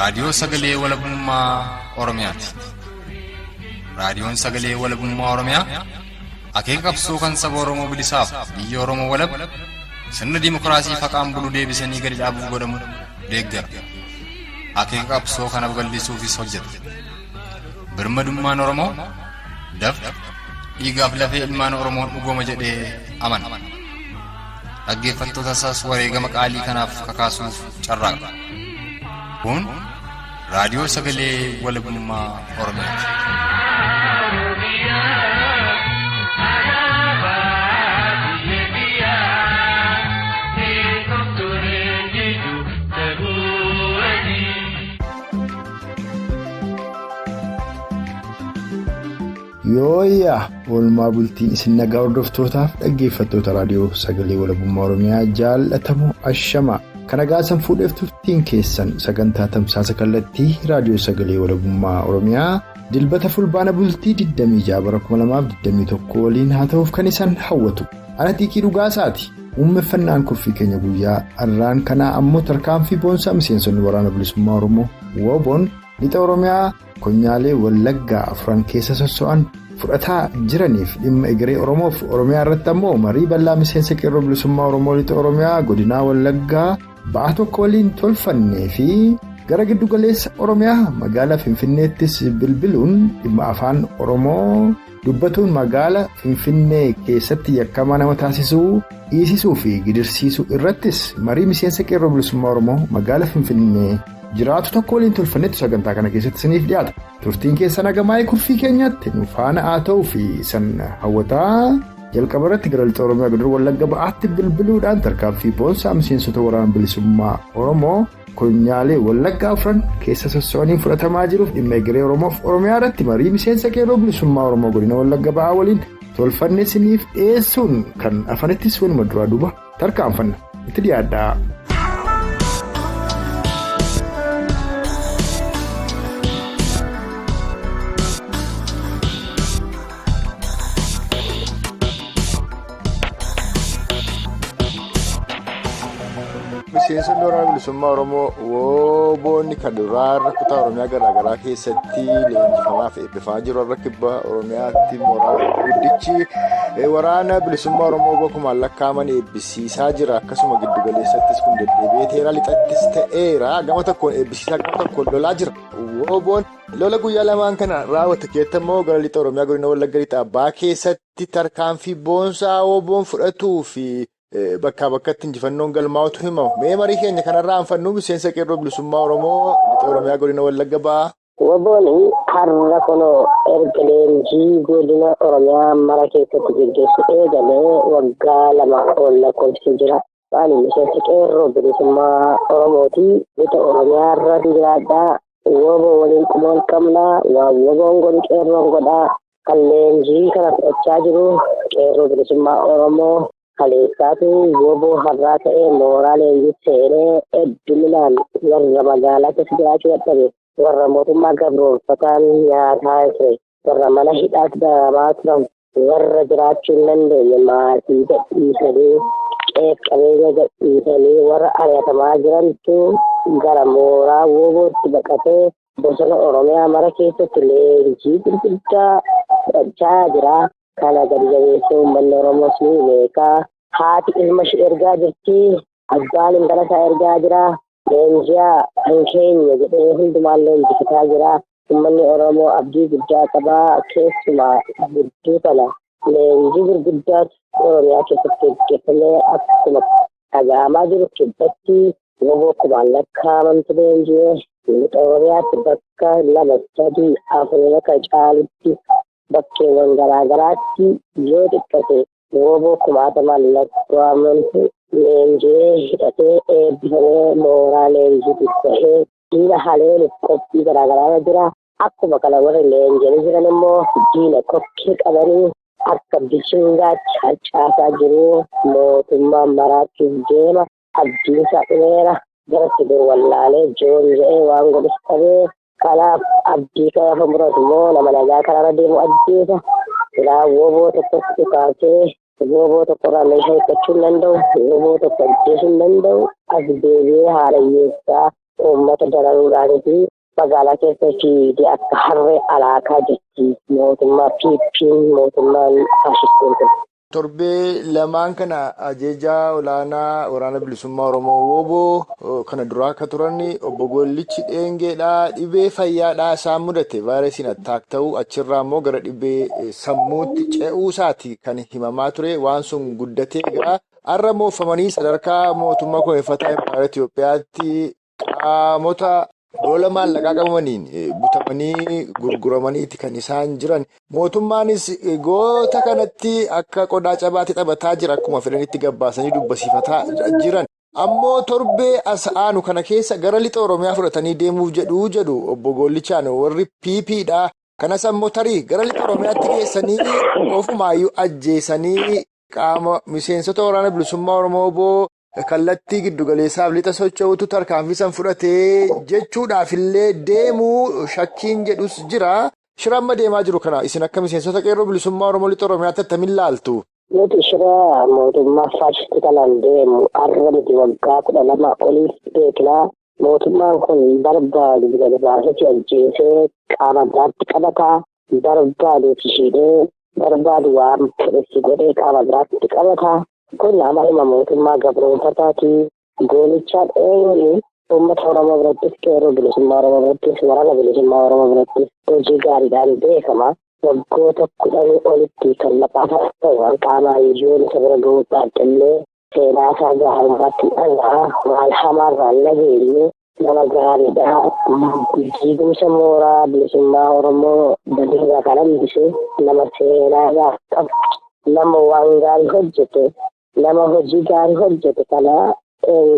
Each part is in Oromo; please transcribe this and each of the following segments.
Raadiyoo Sagalee Walabummaa Oromiyaati. Raadiyoon Sagalee Walabummaa Oromiyaa akeeka qabsoo kan saba Oromoo bilisaaf biyya Oromoo walab sirna dimookiraasii faqaan bulu deebisanii gadi dhaabuuf godhamu deeggara. Akeeka qabsoo kana babal'isuufis hojjeta. Birmadummaan Oromoo dafqa dhiigaaf lafee ilmaan Oromoon dhugooma jedhee amana. Dhaggeeffattoota isaas wareegama qaalii kanaaf kakaasuuf carraaqa. Kun raadiyoo sagalee walabummaa Oromiyaati. Yooyyaa oolmaa bultiin isin nagaa hordoftootaaf dhaggeeffattoota raadiyoo sagalee walabummaa Oromiyaa jaallatamu ashama. Kana gaasan fuudheef turtiin keessan sagantaa tamsaasa kallattii raadiyoo sagalee walabummaa Oromiyaa dilbata fulbaana bultii 26 bara 2021 waliin haa ta'uuf kan isaan hawwatu. Ana xiiqii dhugaasaati. Uummeffannaan kurfii keenya guyyaa har'aan kanaa ammoo tarkaanfii boonsaa miseensonni waraana bilisummaa Oromoo WBO'n lixa Oromiyaa konyaalee Wallaggaa afran keessa sosso'an fudhataa jiraniif dhimma egeree Oromoof Oromiyaa irratti ammoo marii bal'aa miseensa qeerroo bilisummaa Oromoo lixa Oromiyaa godinaa Wallaggaa ba'aa tokko waliin tolfannee fi gara giddugaleessa Oromiyaa magaalaa Finfinneettis bilbiluun dhimma afaan Oromoo dubbatuun magaala Finfinnee keessatti yakkamaa nama taasisuu dhiisisuu fi gidirsiisuu irrattis marii miseensa qeerroo bilisummaa Oromoo magaala Finfinnee jiraatu tokko waliin tolfannetu sagantaa kana keessatti isiniif dhiyaata. Turtiin keessan hagamaa'ee kurfii keenyatti nu faana haa ta'uu fi san hawwataa jalqaba irratti gara lixa Oromiyaa godina Wallagga ba'aatti bilbiluudhaan tarkaanfii boonsaa miseensota waraana bilisummaa Oromoo konyaalee Wallaggaa afran keessa sosso'aniin fudhatamaa jiruuf dhimma egeree Oromoof Oromiyaa irratti marii miseensa qeerroo bilisummaa Oromoo godina Wallagga ba'aa waliin tolfanne isiniif dhiyeessuun kan afanittis walumaa duraa duuba tarkaanfanna itti dhiyaadha. Miseensonni waraana bilisummaa Oromoo WBO'n kan duraarra kutaa Oromiyaa garaa garaa keessatti leenjifamaa fi eebbifamaa jiru har'a kibba Oromiyaatti mooraa guddichi waraana bilisummaa Oromoo bokumaan lakkaa'aman eebbisiisaa jira. Akkasuma giddu galeessattis kun deddeebi'ee teeraa lixattis ta'eera. Gama tokkoon eebbisiisaa gama tokkoon lolaa jira. WBO'n lola guyyaa lamaan kana raawwate keessatti immoo gara lixa Oromiyaa godina Wallagga lixaa Abbaa keessatti tarkaanfii boonsaa WBO'n fudhatuu fi Bakkaa bakkatti injifannoon galmaa'utu himama. Mee marii keenya kanarraa anfannuu miseensa qeerroo bilisummaa Oromoo lixa Oromiyaa godina Wallagga Ba'aa. WBO'n har'a kunoo erga leenjii godina Oromiyaa mara keessatti geggeessu eegalee waggaa 2 ol lakkoofsisee jira. Ani miseensa qeerroo bilisummaa Oromooti. Lixa Oromiyaa irra jiraadha. WBO waliin quba wal qabna. Waan WBO'n godhu qeerroon godha. Kan leenjii kana fudhachaa jiru qeerroo bilisummaa Oromoo kaleessaatu WBO har'aa ta'ee mooraa leenjii seenee hedduminaan warra magaalaa keessa jiraachuu dadhabe, warra mootummaa gabroomfataan nyaataa ture, warra mana hidhaatti dararamaa turan, warra jiraachuu hin dandeenye maatii gadhiisanii qe'eef qabeenya gadhiisanii warra ari'atamaa jirantu gara mooraa WBOtti baqatee bosona Oromiyaa mara keessatti leenjii gurguddaa fudhachaa jira. Kana gadi jabeessee uummanni Oromoos ni beeka. Haati ilma ishee ergaa jirti. Abbaan intala isaa ergaa jira. Leenji'aa kan keenya jedhee hundumaan leenjifataa jira. Uummanni Oromoo abdii guddaa qaba. Keessumaa gidduu kana leenjii gurguddaatu Oromiyaa keessatti gaggeeffamee akkuma dhaga'amaa jiru kibbatti WBO kumaan lakkaa'amantu leenji'e. Lixa Oromiyaatti bakka 2, 3, 4 akka caalutti bakkeewwan garaa garaatti yoo xiqqate WBO kumaatamaan lakkaa'amantu leenji'ee hidhatee eebbifamee mooraa leenjiitiif bahee diina haleeluuf qophii garaa garaarra jira. Akkuma kana warri leenji'anii jiran immoo diina kokkee qabanii akka bishingaatti harcaasaa jiru. Mootummaan maraachuuf deema. Abdiinsaa dhumeera. Garatti dur wallaalee joon jedhee waan godhus dhabee. Kanaaf abdii gaafa muratu immoo nama nagaa karaarra deemu ajjeesa. Silaa WBO tokkotti dhukaasee WBO tokkorraa meeshaa hiikkachuu hin danda'u. WBO tokko ajjeesuu hin danda'u. As deebi'ee haadha hiyyeessaa Uummata dararuudhaanii fi magaalaa keessa fiigee akka harree alaakaa jirti mootummaa PP'n mootummaan faashistiin kun. Torbee lamaan kana ajajaa olaanaa waraana bilisummaa Oromoo WBO kana duraa akka turan obbo Gollichi Dheengeedhaa dhibee fayyaadhaa isaan mudate vaayirasiin attaak ta'uu achirraa immoo gara dhibee sammuutti ce'uusaati kan himamaa ture waan sun guddatee egaa har'a moofamanii sadarkaa mootummaa koonfataa Impaayera Itoophiyaatti qaamota lola maallaqaa qabamaniin butamanii gurguramaniiti kan isaan jiran. Mootummaanis goota kanatti akka qodaa cabaatti taphataa jira. Akkuma fedhanitti gabbaasanii dubbisiifataa jiran. Ammoo torbee as aanu kana keessa gara lixa Oromiyaa fudhatanii deemuuf jedhu obbo Gollichaan warri PPdha. Kanas ammoo tarii gara lixa Oromiyaatti geessanii ofumaayyuu ajjeesanii qaama miseensota waraana bilisummaa Oromoo WBO kallattii giddugaleessaaf lixa socho'utu tarkaanfii san fudhatee jechuudhaaf illee deemuu shakkiin jedhus jira. Shira amma deemaa jiru kana isin akka miseensota qeerroo bilisummaa Oromoo lixa Oromiyaatti attamiin laaltu? Nuti shira mootummaa faashistii kanaan deemu har'a miti waggaa 12 oliif beeknaa. Mootummaan kun barbaadu gadi baasee ajjeesee qaama biraatti qabataa, barbaadu hidhee, barbaadu waan fedhe godhee qaama biraatti qabataa. Kun amaluma mootummaa gabroonfataati. Goolichaan eenyu uummata Oromoo birattis qeerroo bilisummaa Oromoo birattis waraana bilisummaa Oromoo birattis hojii gaariidhaan beekama. Waggoota 10 olitti kan maqaa ta'e qaamaan ijoon isa bira gahuudhaan illee seenaa isaa gaarummaatti dhaga'a. Waan hamaarraa nageenye nama gaariidha. Diigumsa mooraa bilisummaa Oromoo badiirraa kan hambise nama seenaa gaarii qabu, nama waan gaarii hojjete, nama hojii gaarii hojjete kana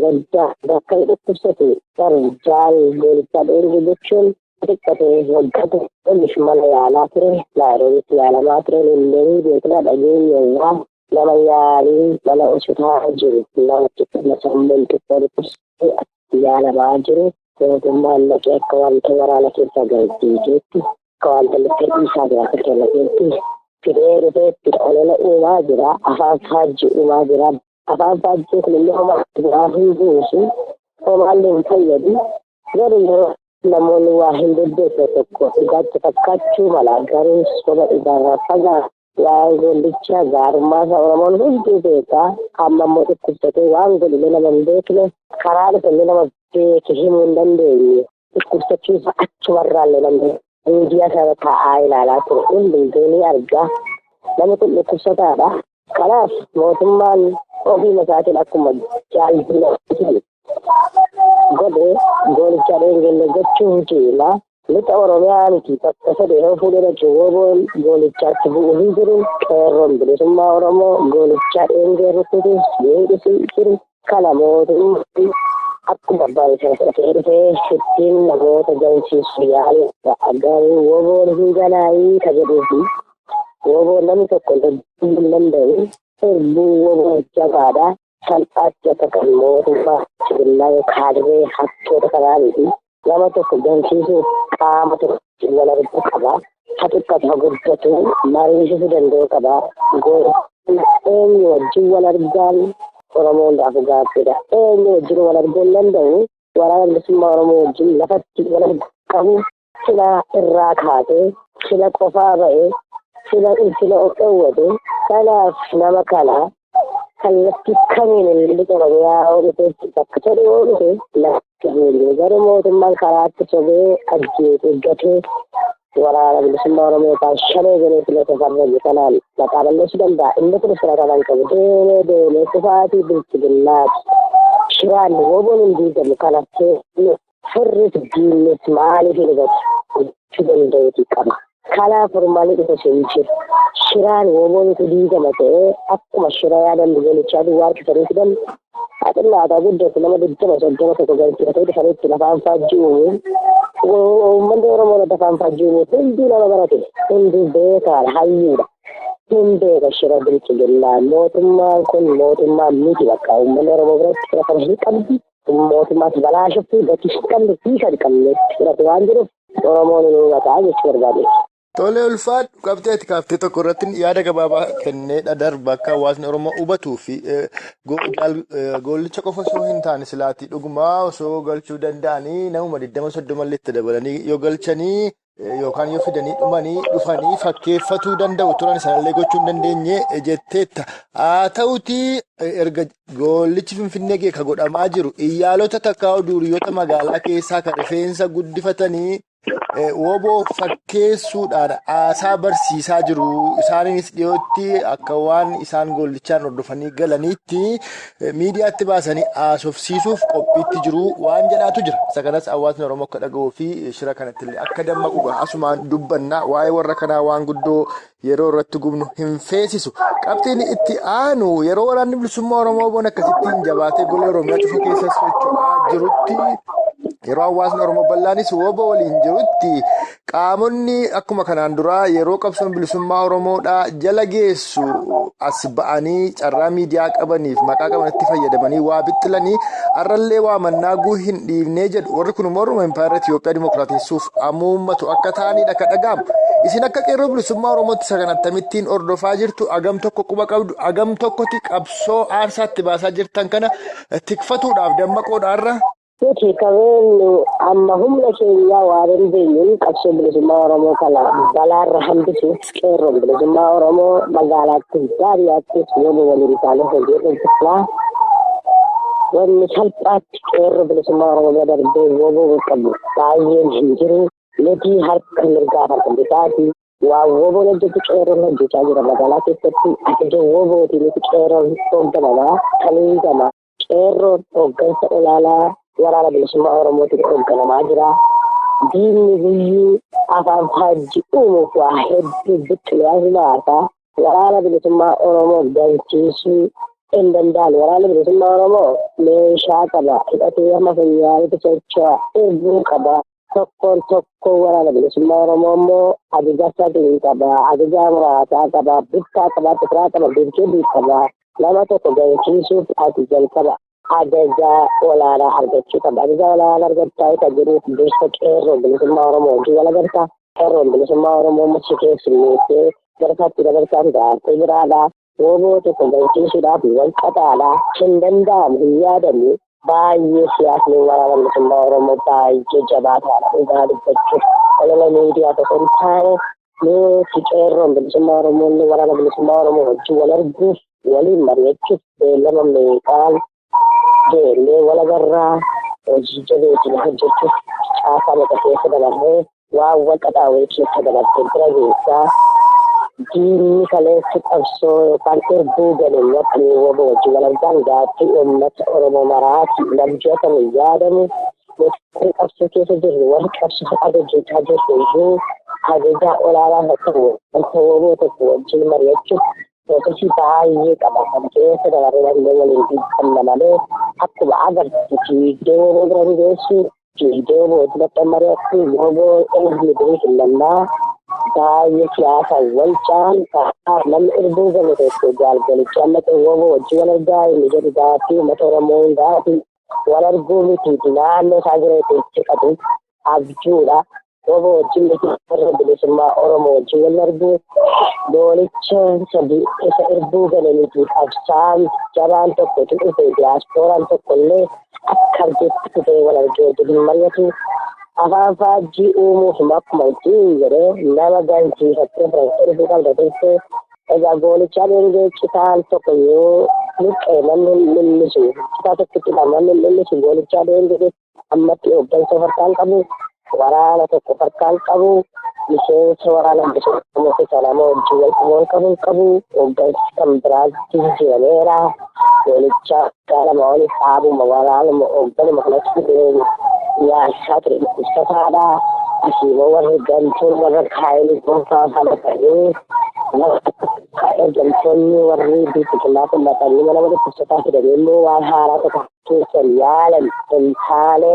gaddaa bakka dhukkubsate jaal Goolichaa Dheengee jechuun xiqqatee waggaa oliif mana yaalaa ture, Naayiroobitti yaalamaa ture, lollee beeknaa dhageenya irraa nama yaalii mana hospitaala jiru, nama xiqqoo sammuun xiqqoo dhukkubsatee yaalamaa jiru. Mootummaan naqee akka wanta waraana keessaa galchiiseetti, akka wanta likkee dhiisaa jiraatu kennateetti fidee dhufeetti olola uumaa jira, afaan faajjii uumaa jira. Afaan faajjii kun immoo homaa biraa hin buusu, homaallee hin fayyadu. Garuu yeroo namoonni waa hin deddeebine tokko dhugaatti fakkaachuu mala, garuu soba dhugaarraa fagaata. Waan Gollichaa gaarummaa isaa Oromoon hunduu beekaa. Amma immoo dhukkubsatee waan godhillee nama hin beekne, karaa dhufellee nama beeke himuu hin dandeenye. Dhukkubsachuu isaa achumarraallee namni miidiyaa sana taa'aa ilaalaa ture hundumtuu ni argaa. Namni kun dhukkubsataadha. Kanaaf mootummaan ofii isaatiin akkuma jaallatanii godhe Goolichaa Dheengeellee gochuuf deema. Lixa Oromiyaa miti bakka sadee yoo fuudhee dhaqe WBO'n Goolichaatti bu'u hin jiru. Qeerroon bilisummaa Oromoo Goolichaa Dheengee rukutus miidhus hin jiru. Kana mootummaan akkuma abbaan isaa fudhatee dhufee ittiin namoota gansiisu yaaluudha. Garuu WBO'n hin galaayii ka jedhuu fi WBO'n namni tokko hin danda'u. Sirbuu WBO jabaadha. Salphaatti akka kan mootummaa sibiilaa kaadiree hattoota kanaa miti. Nama tokko gansiisuuf qaama tokko wal arguu qaba. Ha xiqqatu ha guddatu mariisisuu danda'uu qaba. Eenyu wajjin wal argaan Oromoo hundaaf gaaffiidha. Eenyu wajjin wal arguu hin danda'u. Waraana bilisummaa Oromoo wajjin lafatti wal arguu qabu. Sila irraa kaatee, sila qofaa ba'ee, sila ulfina of dhoowwate. Kanaaf nama kana kallattii kamiin lixa Oromiyaa yoo dhufe bakka fedhe yoo dhufe lafatti bu'u. Garuu mootummaan karaatti sobee ajjeesee gatee waraana bilisummaa Oromoo yookaan shanee jedhee filate farra kanaan maqaa balleessuu danda'a. Inni kun fudhatama hin qabu. Deemee deemee kufaatii bilchiginnaati. Shiraan WBO'n hin diigamu. Kanaaf firris diinnis maaliif hin hubatu gochuu danda'uuti qaba. Kanaaf furmaanni dhufu hin jiru. Shiraan WBO'n diigama ta'ee akkuma shira yaadan Goolichaa duwwaa harkisanii fidan xinnaataa guddatu nama 20 30 tokko galchifatee dhufanitti lafaan faajjii uumu. Uummanni Oromoo lafa afaan faajjii uumu hunduu nama barate, hunduu beekaadha, hayyuudha. Hin beeka shira bilchiginnaa. Mootummaan kun mootummaa miti bakka uummanni Oromoo biratti fudhatama hin qabdu. Mootummaas balaa shuftuu gatii hin qabne hiika hin qabnetti fudhatu waan jiruuf Oromoon hin hubataa jechuu barbaade. Tole ulfaadhu qabxee ati kaaftee tokko irratti yaada gabaabaa kenneedha darba akka hawaasni Oromoo hubatuu fi goolicha qofa osoo hin taane silaatii dhugumaa osoo galchuu danda'anii namuma 20-30 illee itti dabalanii yoo galchanii yookaan yoo fidanii dhumanii dhufanii fakkeeffatuu danda'u turan sanallee gochuu hin dandeenye jetteetta. Haa ta'utii erga goolichi Finfinnee ga'e ka godhamaa jiru iyyaalota takkaa duuriyoota magaalaa keessaa kan rifeensa guddifatanii woboo fakkeessuudhaan haasaa barsiisaa jiru. Isaanis dhiyootti akka waan isaan goolichaan hordofanii galaniitti miidiyaatti baasanii haasofsiisuuf qophiitti jiru waan jedhaatu jira. Isa kanas hawaasni Oromoo akka dhaga'uu fi shira kanatti illee akka dammaqu asumaan dubbanna. Waa'ee warra kanaa waan guddoo yeroo irratti gubnu hin feesisu. Qabxiin itti aanu yeroo waraanni bilisummaa Oromoo boon akkasittiin jabaatee golee Oromiyaa cufa keessa socho'aa jirutti yeroo hawaasni Oromoo bal'aanis woboo waliin jirutti qaamonni akkuma kanaan duraa yeroo qabsoon bilisummaa Oromoodhaa jala geessu as ba'anii carraa miidiyaa qabaniif maqaa qabanitti fayyadamanii waa bixxilanii har'allee waa mannaaguu hin dhiifnee jedhu. Warri kun immoo Oromoo Impaayera Itiyoophiyaa Dimookiraatessuuf amuummatu akka ta'anidha kan dhaga'amu. Isin akka qeerroo bilisummaa Oromootti isa kan akkamittiin hordofaa jirtu, agam tokko quba qabdu, agam tokkotti qabsoo aarsaatti baasaa jirtan kana tikfatuudhaaf dammaqoodha har'a? Nuti qabeenyu amma humna keenyaa waa dandeenyuun qabsoo bilisummaa Oromoo kana balaarra hambisuuf qeerroon bilisummaa Oromoo magaalaattis baadiyyaattis waliin waliin taanee hojii hojjechaa. Wanni salphaatti qeerroo bilisummaa Oromoo bira darbee woboo qabu baay'een hin jiru. Nuti harka mirgaa harka bitaati. Waa woboon hojjetu qeerroon hojjechaa jira magaalaa keessatti. Ajaja wobooti nuti qeerroon hoogganamaa taliigama. Qeerroon hooggansa olaanaa waraana bilisummaa Oromootiin hoogganamaa jira. Diinni guyyuu afaan faajjii uumuuf waa hedduu biqilee himaataa. Waraana bilisummaa Oromoo galchiisuu hin danda'an. Waraana bilisummaa Oromoo meeshaa qaba. Hidhatee hamma funyaanitti socho'a. Irbuu qaba. Tokkoon tokkoon waraana bilisummaa Oromoo immoo ajaja sadii qaba. Ajaja muraasaa qaba. Bittaa qaba. Tikiraa qaba. Birgeedii qaba. Nama tokko galchiisuuf ati jalqaba ajaja olaanaa argachuu qaba. Ajaja olaanaa argachaa isa jiruuf dursa qeerroo bilisummaa Oromoo wajjin wal agarta. Qeerroon bilisummaa Oromoo immoo si keessummeessee gara isaatti dabarsaa fi biraadha. Woboo tokko galchiisuudhaaf wal qaxaadha. Hin danda'amu, hin yaadamu. Baay'ee siyaasni waraana bilisummaa Oromoo baay'ee jabaataadha. Dhugaa dubbachuuf olola miidiyaa tokko hin taane nuti qeerroon bilisummaa Oromoo illee waraana bilisummaa Oromoo wajjin wal arguuf waliin mari'achuuf beellama meeqaan deemnee wal agarraa hojii jabeetiin hojjechuuf caasaa meeqa keessa dabarree waan wal qaxaawee keessa dabartee bira geessaa diinni kaleessi qabsoo yookaan irbuu galee waqtii woboo wajjin wal argaan gaaffii uummata Oromoo maraati lamjootamu yaadamu warri qabsoo keessa jirru warri qabsoo hojjechaa jirru iyyuu ajaja olaanaa haa ta'u wanta woboo tokko wajjin mari'achuuf Proosesii baay'ee qaba. Kan keessa dabaree danda'e waliin dhiibbanna malee akkuma agartu fiigdee woboo bira hin geessu, fiigdee woboo wajjin akka mari'attu, woboo ilmi durii hin lannaa baay'ee siyaasa wal caalaa namni irbuu galu tokko jaalgalicha amma ta'e woboo wajjin wal argaa inni jedhu gaaffii uummata Oromoo hundaati. Wal arguu miti naannoo isaa jira itti siqatu abjuudha. Woboo wajjin miti warra bilisummaa Oromoo wajjin wal arguu goolicha isa irbuu gale miti qabsaan jabaan tokkotu dhufe diyaaspooraan tokko illee akka argetti dhufee wal argee wajjin hin mari'atu. Afaan faajjii uumuuf akkuma ittiin jedhee nama gansiifattee fudhattee dhufuu qabda turte. Egaa goolichaa dheengee citaan tokko yoo luqqee namni hin lillisu citaa tokkotti namni hin lillisu goolichaa dheengee ammatti hooggansa farkaan qabu waraana tokko farkaan qabu miseensa waraana bilisummaa keessaa nama wajjin wal qabu qabu qabu hooggansi kan biraatti jijjiirameera. Goolicha lama oli dhaabuma waraanuma hoogganuma kanatti nyaachaa ture dhukkubsataadha. Asiimoo warri gantuun warra kaayilii dhuunfaa faana ta'ee ergamtoonni warri bilisummaa kun maqanii nama dhukkubsataa fidanii immoo waan haaraa tokko keessan yaalan hin taane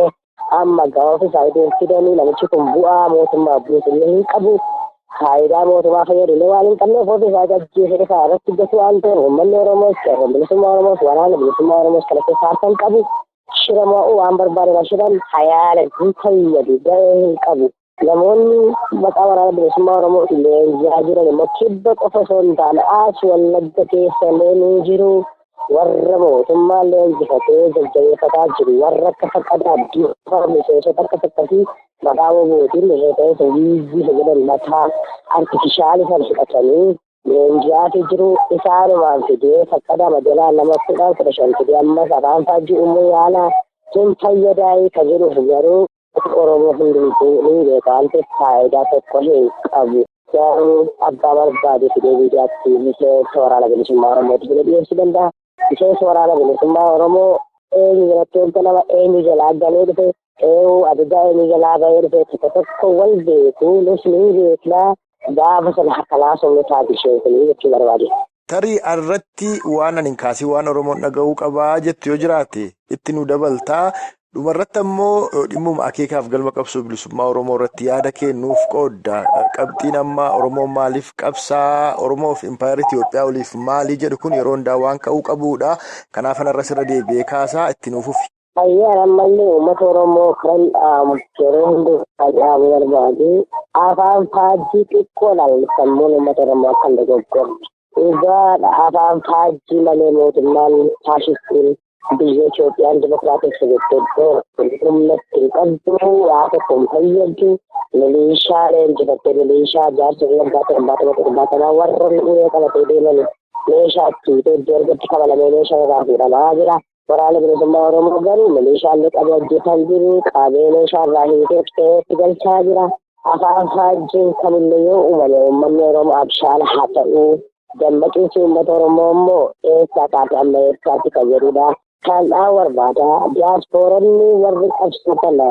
amma ga'oof isaaniitiin fidanii namichi kun bu'aa mootummaa buusullee hin qabu. Faayidaa mootummaa fayyadu illee waan hin qabneef ofii isaa ajjeesee isaa irratti hojjetu waan ta'eef uummanni Oromoos qeerroon bilisummaa Oromoos waraana bilisummaa Oromoos kana keessa harka hin qabu. Shira mo'uu waan barbaadedha. Shiran hayaalan hin fayyadu ga'ee hin qabu. Namoonni maqaa waraana bilisummaa Oromootiin leenji'aa jiran immoo kibba qofa osoo hin taane as Wallagga keessa illee ni jiru. Warra mootummaa leenjifatee jajjabeeffataa jiru. Warra akka Faqqadaa Abdii miseensota akkas akkasii maqaa WBOtiin miseensota wiizii jedhan mataa artifishaalii sana hidhatanii leenji'aatu jiru. Isaanumaan fidee Faqqadaa Majalaa nama 10 15 fidee ammas afaan faajjii uumuu yaala. Sun fayyadaa'ii kan jedhuuf garuu Oromoo hundumtuu ni beeka waan ta'eef faayidaa tokko hin qabu. Garuu abbaa barbaade fidee miidiyaatti miseensa waraana bilisummaa Oromooti fidee dhiyeessuu danda'a. Miseensa waraana bilisummaa Oromoo eenyu jalatti hoogganama, eenyu jalaa galee dhufe, eenyu ajajaa eenyu jalaa bahee dhufe tokko tokko wal beeku, nus ni beekna. Gaafa sana akka laasofnu taati isheen kun jechuu barbaade. Tarii irratti waan ani hin kaasii waan Oromoon dhaga'uu qabaa jettu yoo jiraate itti nu dabaltaa. Dhumarratti ammoo dhimmuma akeekaaf galma qabsoo bilisummaa Oromoo irratti yaada kennuuf qoodda. Qabxiin amma Oromoon maaliif qabsaa Oromoof Impaayera Itoophiyaa oliif maalii jedhu kun yeroo hundaa waan ka'uu qabudha. Kanaaf irra sirra deebi'ee kaasaa itti nuuf fufi. Ayyaan ammallee uummata Oromoo kan dhaamu yeroo hundumaa dhaamu barbaadu afaan faajjii xiqqoodhaan sammuun uummata Oromoo akka hin dogoggorre. Dhugaadha afaan faajjii malee mootummaan faashistiin biyya Itoophiyaan dimokiraateessa jettee humna ittiin qabdu waa tokko hin fayyaddu. Milishaa leenjifattee milishaa jaarsa waggaa 70 70 warra ulee qabatee deeman meeshaa ittiin iddoo argatti kabalamee meeshaa irraa fuudhamaa jira. Waraana bilisummaa Oromoo garuu milishaallee qabee hojjetaa jiru qabee meeshaa irraa hiikee qe'eetti galchaa jira. Afaan faajjiin kamillee yoo uumame uummanni Oromoo abshaala haa ta'u. Dammaqiinsi uummata Oromoo immoo eessaa kaatee amma eessaatti kan jedhudha. Kan dhaa'u barbaada. Diyaaspooronni warri qabsoo kana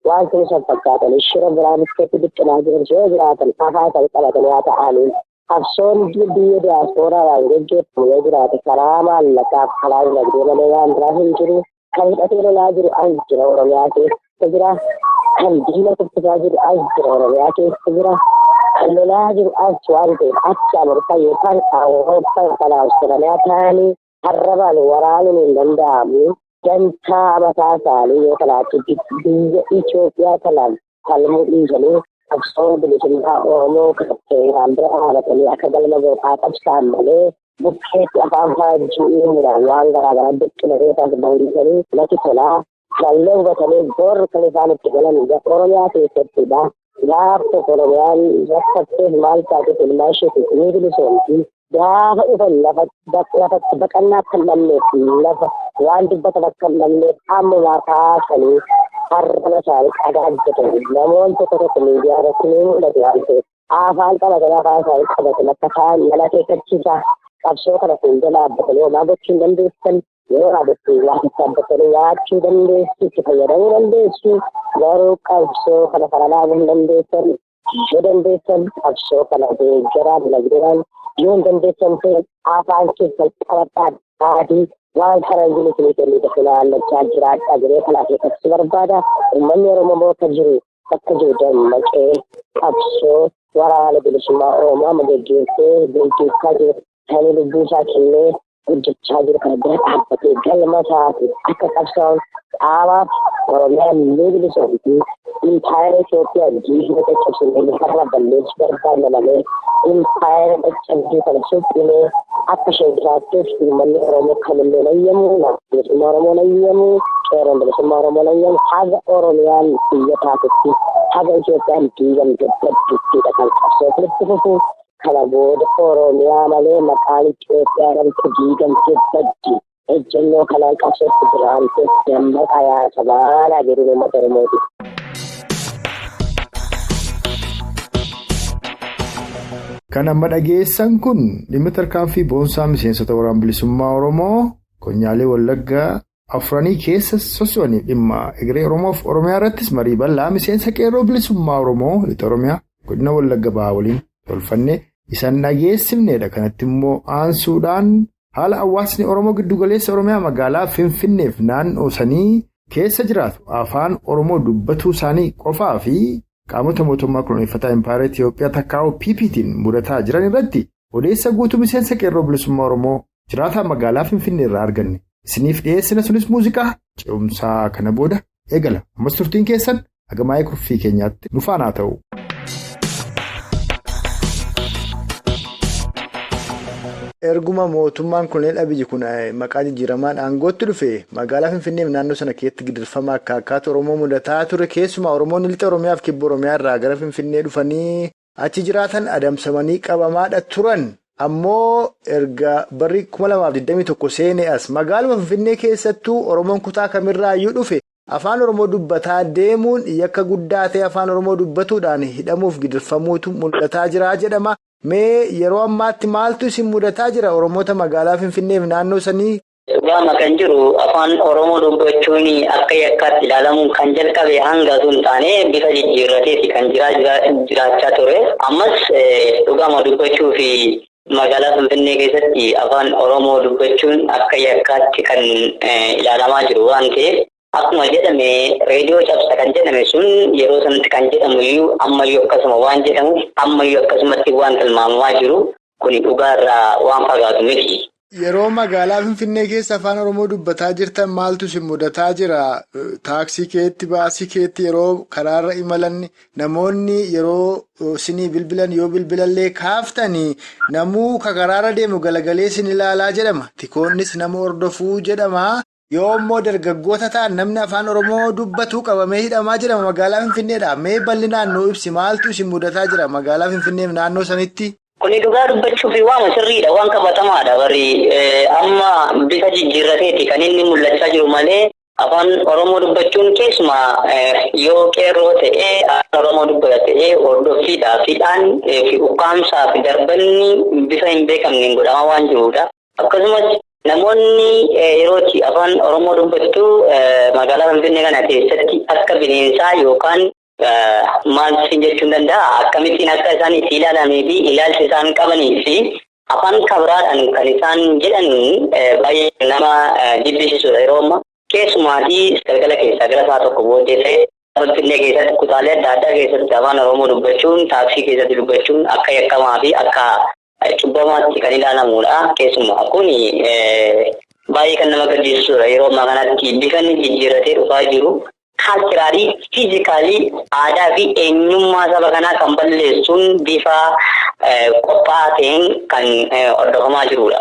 waan sun isaan fakkaatan shira biraa bukkeetti biqilaa jiran yoo jiraatan afaan isaanii qabatanii haa ta'anii. Qabsoon biyya diyaaspooraadhaan gaggeeffamu yoo jiraate karaa maallaqaaf karaa dinagdee malee waan biraa hin jiru. Kan hidhatee lolaa jiru as jira Oromiyaa keessa jira. Kan diina kuffisaa jiru as jira Oromiyaa keessa jira. Kan lolaa jiru as waan ta'eef achi Ameerikaa yookaan Awurooppaa yookaan Awustiraaliyaa ta'anii arrabaan waraanuun hin danda'amu. Dantaa mataa isaanii yoo kanaatti biyya Itoophiyaa kanaan falmuu dhiisanii qabsoo bilisummaa Oromoo kan seeraan bira dhaabatanii akka galma gooftaa qabsaan malee bukkeetti afaan faajjii uumuudhaan waan garaagaraa biqilatee tasgabbeessanii natti tolaa. Kallee hubatanii bor kan isaan itti galan Oromiyaa keessattidha. Gaaf tokko Oromiyaan rakkatteef maal taateef ilmaan isheetiif ni bilisoomti. Gaafa dhufan lafatti baqannaa akka hin dhabneef lafa waan dubbatan akka hin dhabneef ammumaa kaasanii har'a isaanii dhagaa hojjetan. Namoonni tokko tokko miidiyaa irratti ni mul'atu waan ta'eef afaan qabatanii afaan isaanii qabatan akka ta'an mala akeekkachiisa. Qabsoo kana fuuldura dhaabbatanii homaa gochuu hin dandeessan. Yeroo dhaabbatanii waa sassaabatanii nyaachuu dandeessu, itti fayyadamuu dandeessu. Garuu qabsoo kana karaa dhaabuu hin dandeessan. Yoo dandeessan qabsoo kana deeggaraa dinagdeedhaan yoo hin dandeessan ta'e afaan keessan qabadhaa adii waan faranjiin isinii kennite funaannachaa jiraadhaa jedhee kana akeekkachiisuu barbaada. Uummanni Oromoo bakka jiru dammaqee qabsoo waraana bilisummaa Oromoo amma geggeessee gaggeessaa jiru kan lubbuu isaa kennee hojjechaa jiru kana bira dhaabbatee galma isaatiif akka qabsaa'u dhaabaaf Oromiyaan ni bilisoomti. Impaayera Itoophiyaa diigna caccabsinee lafarra balleessuu barbaanna malee impaayera caccabduu kana suphinee akka isheen jiraattuuf uummanni Oromoo kamillee nayyamu, bilisummaa Oromoo nayyamu, qeerroon bilisummaa Oromoo nayyamu haga Oromiyaan biyya taatetti haga Itoophiyaan diigamte badduttidha kan qabsoo itti fufu. Kana booda Oromiyaa malee maqaan Itoophiyaa jedhamtu diigamtee baddi. Ejjennoo kanaan qabsootti jiraante dammaqaa yaasa baanaa jedhu uummata Oromooti. Kan amma dhageessan kun dhimma tarkaanfii boonsaa miseensota waraana bilisummaa Oromoo konyaalee Wallaggaa afranii keessa soso'anii dhimma egeree Oromoof Oromiyaa irrattis marii bal'aa miseensa qeerroo bilisummaa Oromoo lixa Oromiyaa godina Wallagga Bahaa waliin tolfanne isaan dhageessifnedha. Kanatti immoo aansuudhaan haala hawaasni Oromoo giddugaleessa Oromiyaa magaalaa Finfinneef naannoo sanii keessa jiraatu afaan Oromoo dubbatuu isaanii qofaa fi qaamota mootummaa koloneeffataa Impaayera Itoophiyaa takkaa'uu PPT'n mudataa jiran irratti odeessa guutuu miseensa qeerroo bilisummaa Oromoo jiraataa magaalaa Finfinnee irraa arganne. Isiniif dhiyeessina sunis muuziqaa ce'umsaa kana booda eegala. Ammas turtiin keessan Hagamaayii kurfii keenyaatti nu faana ta'u. Erguma mootummaan Koloneel Abiyyi kun maqaa jijjiiramaan aangootti dhufe magaalaa Finfinneef naannoo sana keessatti gidirfama akka akkaatu Oromoo mudataa ture. Keessumaa Oromoonni lixa Oromiyaa fi kibba Oromiyaa irraa gara Finfinnee dhufanii achi jiraatan adamsamanii qabamaadha turan. Ammoo erga barri 2021 seenee as magaaluma Finfinnee keessattuu Oromoon kutaa kamirraayyuu dhufe afaan Oromoo dubbataa deemuun yakka guddaa ta'e afaan Oromoo dubbatuudhaan hidhamuuf gidirfamuutu mul'ataa jira jedhama. Mee yeroo ammaatti maaltu isin mudataa jira Oromoota magaalaa Finfinneef naannoo sanii? Dhugaama kan jiru afaan Oromoo dubbachuun akka yakkaatti ilaalamuun kan jalqabe hanga sun taane bifa jijjiirrateeti kan jiraachaa ture. Ammas dhugaama dubbachuu fi magaalaa Finfinnee keessatti afaan Oromoo dubbachuun akka yakkaatti kan ilaalamaa jiru waan ta'eef akkuma jedhame reediyoo cabsa kan jedhame sun yeroo sanatti kan jedhamu iyyuu ammayyuu akkasuma waan jedhamuuf ammayyuu akkasumatti waan tilmaamamaa jiru kuni dhugaarraa waan fagaatu miti. Yeroo magaalaa Finfinnee keessa afaan Oromoo dubbataa jirtan maaltu isin mudataa jira? Taaksii keetti, baasii keetti yeroo karaarra imalan namoonni yeroo isinii bilbilan yoo bilbilallee kaaftanii namuu karaarra deemu galagalee isin ilaalaa jedhama. Tikoonnis nama hordofuu jedhama. Yoo immoo dargaggoota ta'an namni afaan Oromoo dubbatu qabamee hidhamaa jedhama magaalaa Finfinneedha. Mee bal'inaan nuu ibsi maaltu isin mudataa jira magaalaa Finfinneef naannoo sanitti? Kuni dhugaa dubbachuuf waan sirriidha, waan qabatamaadha. Warri amma bifa jijjiirrateeti kan inni mul'achaa jiru malee afaan Oromoo dubbachuun keessumaa yoo qeerroo ta'ee afaan Oromoo dubbata ta'ee hordoffiidhaa fi dhaan fi ukkaamsaa fi darbanni bifa hin beekamneen godhamaa waan jirudha. Akkasumas namoonni yerootti afaan Oromoo dubbattu magaalaa Finfinnee kana keessatti akka bineensaa yookaan maal jechuun danda'a akkamittiin akka isaan itti ilaalamii fi ilaalcha isaan qabanii fi afaan kabiraadhaan kan isaan jedhan baay'ee nama jibbisiisudha yeroo ammaa. Keessumaatii galgala keessaa gara sa'a tokko booddee ta'e Finfinnee keessatti kutaalee adda addaa keessatti afaan Oromoo dubbachuun taaksii keessatti dubbachuun akka yakkamaa fi akka cubbamaatti kan ilaalamudha. Keessumaa kun baay'ee kan nama gaddisiisudha yeroo ammaa kanatti bifa inni jijjiirratee dhufaa jiru. Kaalchiraalii, fiizikaalii, aadaa fi eenyummaa saba kanaa kan balleessuun bifa qophaa'aa ta'een kan hordofamaa jirudha.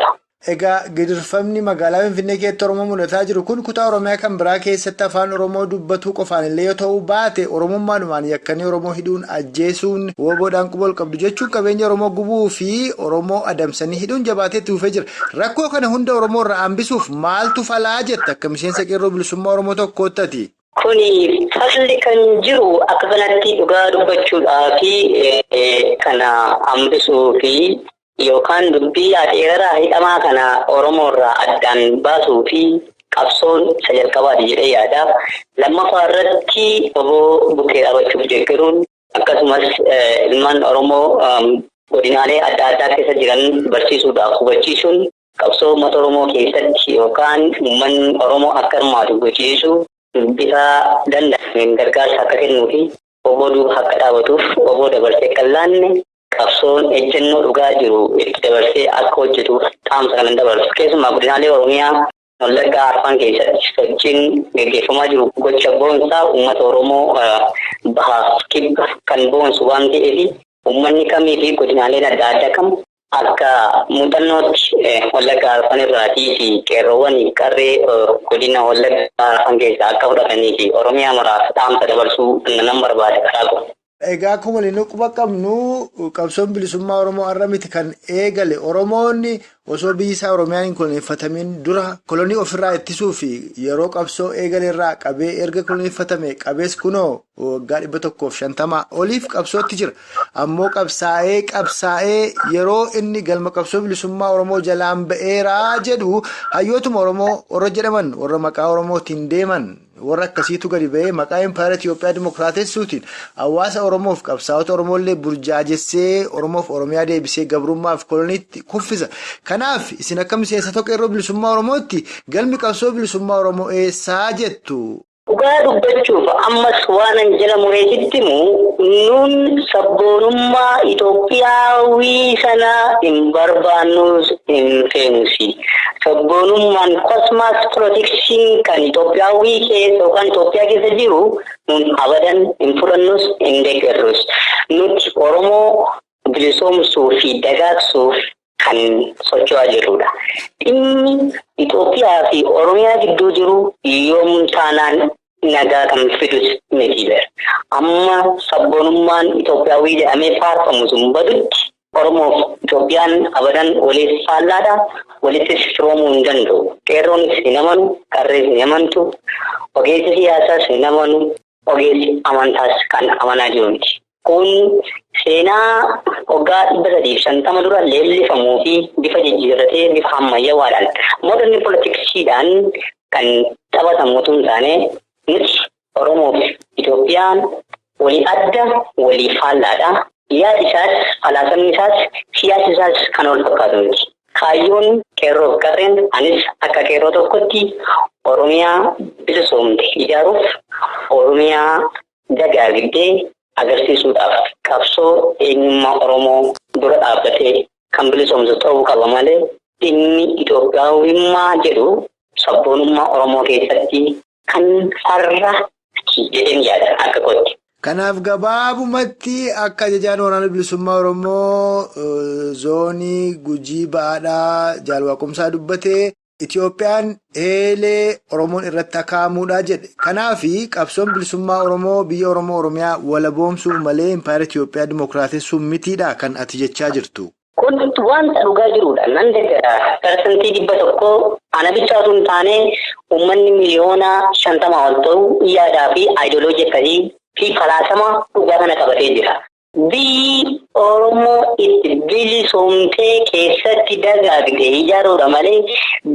Egaa gidirfamni magaalaa Finfinnee keessatti Oromoo mudataa jiru kun kutaa Oromiyaa kan biraa keessatti afaan Oromoo dubbatuu qofaan illee yoo ta'u baate Oromummaadhumaan yakkanii Oromoo hidhuun ajjeesuun woboodhaan quba ol qabdu jechuun qabeenya Oromoo gubuu fi Oromoo adamsanii hidhuun jabaatee itti fufee jira. Rakkoo kana hunda Oromoo irraa hambisuuf maaltu falaa jetta akka miseensa qeerroo bilisummaa Oromoo tokkoottati? Kuni falli kan jiru akka kanatti dhugaa dubbachuudhaa fi kana hambisuu fi yookaan dubbii ateeraraa hidhamaa kana Oromoo irraa addaan baasuu fi qabsoon isa jalqabaati jedhee yaada. Lammaffaa irratti obbo bukkee dhaabachuuf deeggaruun akkasumas ilmaan Oromoo godinaalee adda addaa keessa jiran barsiisuudhaaf hubachiisuun qabsoo uummata Oromoo keessatti yookaan uummanni Oromoo akka hirmaatu gochiisuu bifa danda'ameen gargaarsa akka kennuu fi obbo duuba akka dhaabatuuf obbo dabarsee akka hin laanne qabsoon ejjennoo dhugaa jiru itti dabarsee akka hojjetuuf dhaamsa kanan dabarsu. Keessumaa godinaalee Oromiyaa Wallaggaa Arfan keessatti sochiin gaggeeffamaa jiru gocha boonsaa uummata Oromoo bahaaf kibba kan boonsu waan ta'eef uummanni kamii fi godinaaleen adda addaa kam akka muuxannootti Wallaggaa Arfan irraatii fi qeerroowwan qarree godina Wallaggaa Arfan keessaa akka fudhatanii fi Oromiyaa maraaf dhaamsa dabarsuu nan barbaada karaa kun. Egaa akkuma inni quba qabnu qabsoon bilisummaa Oromoo har'a miti kan eegale Oromoonni osoo biyyi isaa Oromiyaan hin koloneeffatamin dura kolonii ofirraa ittisuu fi yeroo qabsoo eegale irraa qabee erga koloneeffatame qabees kunoo waggaa 150 oliif qabsootti jira. Ammoo qabsaa'ee yeroo inni galma qabsoo bilisummaa Oromoo jalaan ba'eeraa jedhu hayyootuma Oromoo warra jedhaman warra maqaa Oromootiin deeman. Warra akkasiitu gadi ba'ee maqaa Impaayera Itiyoophiyaa Dimookiraatessuutiin hawaasa Oromoof qabsaa'ota Oromoollee burjaajessee Oromoof Oromiyaa deebisee gabrummaaf koloniitti kuffisa. Kanaaf isin akka miseensa tokko qeerroo bilisummaa Oromootti galmi qabsoo bilisummaa Oromoo eessaa jettu? Dhugaa dubbachuuf ammas waan an jala mureetitti himu nuun sabboonummaa Itoophiyaawii sana hin barbaannus hin feenusi. Sabboonummaan kosmaas politiksiin kan Itoophiyaawii keessa yookaan Itoophiyaa keessa jiru nuun abadan hin fudhannus hin deeggarrus. Nuti Oromoo bilisoomsuu fi dagaagsuuf kan socho'aa jirrudha. Dhimmi Itoophiyaa fi Oromiyaa gidduu jiru yoom taanaan nagaa kan fidus miti. Amma sabboonummaan Itoophiyaawii jedhamee faarfamu sun badutti Oromoof Itoophiyaan abadan waliif faallaadha. Walittis firoomuu hin danda'u. Qeerroonis hin amanu, qarrees hin amantu, ogeessi siyaasaas hin amanu, ogeessi amantaas kan amanaa jiru miti. Kun seenaa waggaa 350 dura leellifamuu fi bifa jijjiirratee bifa ammayyawaadhaan modern politiksiidhaan kan taphatamu otoo hin taane nuti Oromoof Itoophiyaan walii adda walii faallaadha. Yaadi isaas, falaasamni isaas, siyaasni isaas kan wal fakkaatu miti. Kaayyoon qeerroof qarreen anis akka qeerroo tokkotti Oromiyaa bilisoomte ijaaruuf Oromiyaa dagaagdee agarsiisuudhaaf qabsoo eenyummaa Oromoo dura dhaabbatee kan bilisoomsu ta'uu qaba malee dhimmi Itoophiyaawummaa jedhu sabboonummaa Oromoo keessatti kan farra jedheen yaada akka kootti. Kanaaf gabaabumatti akka ajajaan waraana bilisummaa Oromoo zoonii Gujii Ba'aadhaa Jaal Waaqomsaa dubbatee Itoophiyaan eelee Oromoon irratti akaamuudha jedhe. Kanaaf qabsoon bilisummaa Oromoo biyya Oromoo Oromiyaa walaboomsuuf malee impaayera Itoophiyaa dimookiraatessuuf mitiidha kan ati jechaa jirtu. Kun wanta dhugaa jirudha. Nan deeggara. 100% ana bichaa osoo hin taane uummanni 50 miliyoona ol ta'u yaadaa fi aayidooloojii akkasii fi falaasama dhugaa kana qabatee jira. Biyyi Oromoo itti bilisoomtee keessatti dagaagde ijaaruudha malee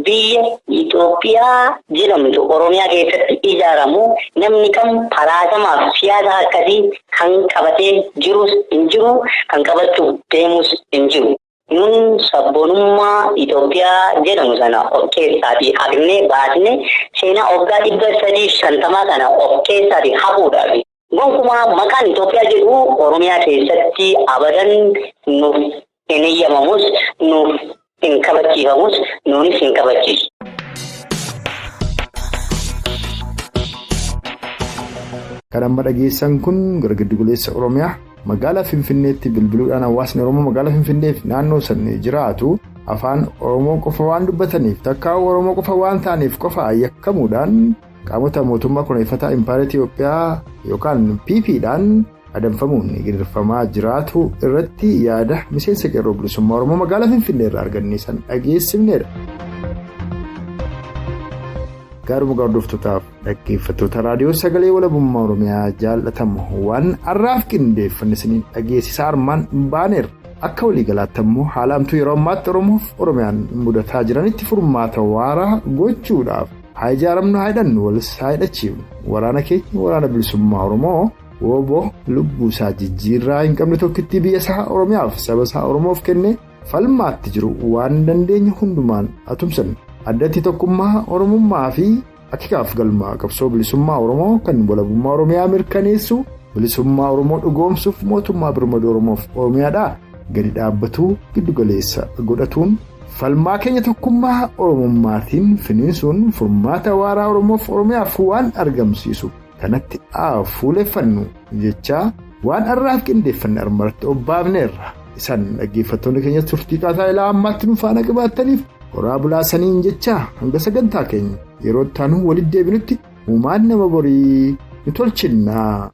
biyya Itoophiyaa jedhamtu Oromiyaa keessatti ijaaramu namni kam falaasamaaf siyaasa akkasii kan qabatee jirus hin jiru, kan qabachuuf deemus hin jiru. Nun sabboonummaa Itoophiyaa jedhamu sana of keessaatii haqnee baasnee seenaa waggaa 350 kana of keessaatii haquudhaaf. Gonkumaa maqaan Itoophiyaa jedhu Oromiyaa keessatti abadan nuuf hin eeyyamamus, nuuf hin kabachiifamus, nuunis hin kabachiisu. Kan amma dhageessan kun gara giddu-galeessa Oromiyaa magaalaa Finfinneetti bilbiluudhaan hawaasni Oromoo magaalaa Finfinneef naannoo san jiraatu afaan Oromoo qofa waan dubbataniif takkaa'uu Oromoo qofa waan ta'aniif qofa yakkamuudhaan qaamota mootummaa kunuunfataa impaayera Itoophiyaa yookaan PP'dhaan adamfamuun gidirfamaa jiraatu irratti yaada miseensa qeerroo bilisummaa Oromoo magaalaa Finfinnee irraa arganne san dhageessifnedha. Gaaruma hordoftootaaf dhaggeeffattoota raadiyoo sagalee walabummaa Oromiyaa jaallatamu waan har'aaf qindeeffanne isiniin dhageessisaa armaan baaneerra. Akka waliigalaatti immoo haala hamtuu yeroo ammaatti Oromoof Oromiyaan mudataa jiranitti furmaata waaraa gochuudhaaf haa ijaaramnu, haa hidhannu, walis haa hidhachiifnu. Waraana keenya waraana bilisummaa Oromoo wooboo lubbuu isaa jijjiirraa hin qabne tokkittii biyya isaa Oromiyaaf saba isaa Oromoof kennee falmaatti jiru waan dandeenye hundumaan atumsan. Addatti tokkummaa Oromummaa fi akeekaaf galmaa qabsoo bilisummaa Oromoo kan walabummaa Oromiyaa mirkaneessu bilisummaa Oromoo dhugoomsuuf mootummaa birmaduu Oromoof Oromiyaadhaa gadi dhaabbatuu giddugaleessa godhatuun falmaa keenya tokkummaa Oromummaatiin finiinsuun furmaata waaraa Oromoof Oromiyaaf waan argamsiisu kanatti fuuleffannu jechaa waan har'aaf qindeeffanne armarratti obbaafneerra. Isaan dhaggeeffattoonni keenya turtii qaataa ilaa ammaatti nu faana qabaattaniif horaa bulaasaniin jechaa hanga sagantaa keenya yeroo itti aanu walitti deebinutti uumaan nama borii nu tolchinnaa.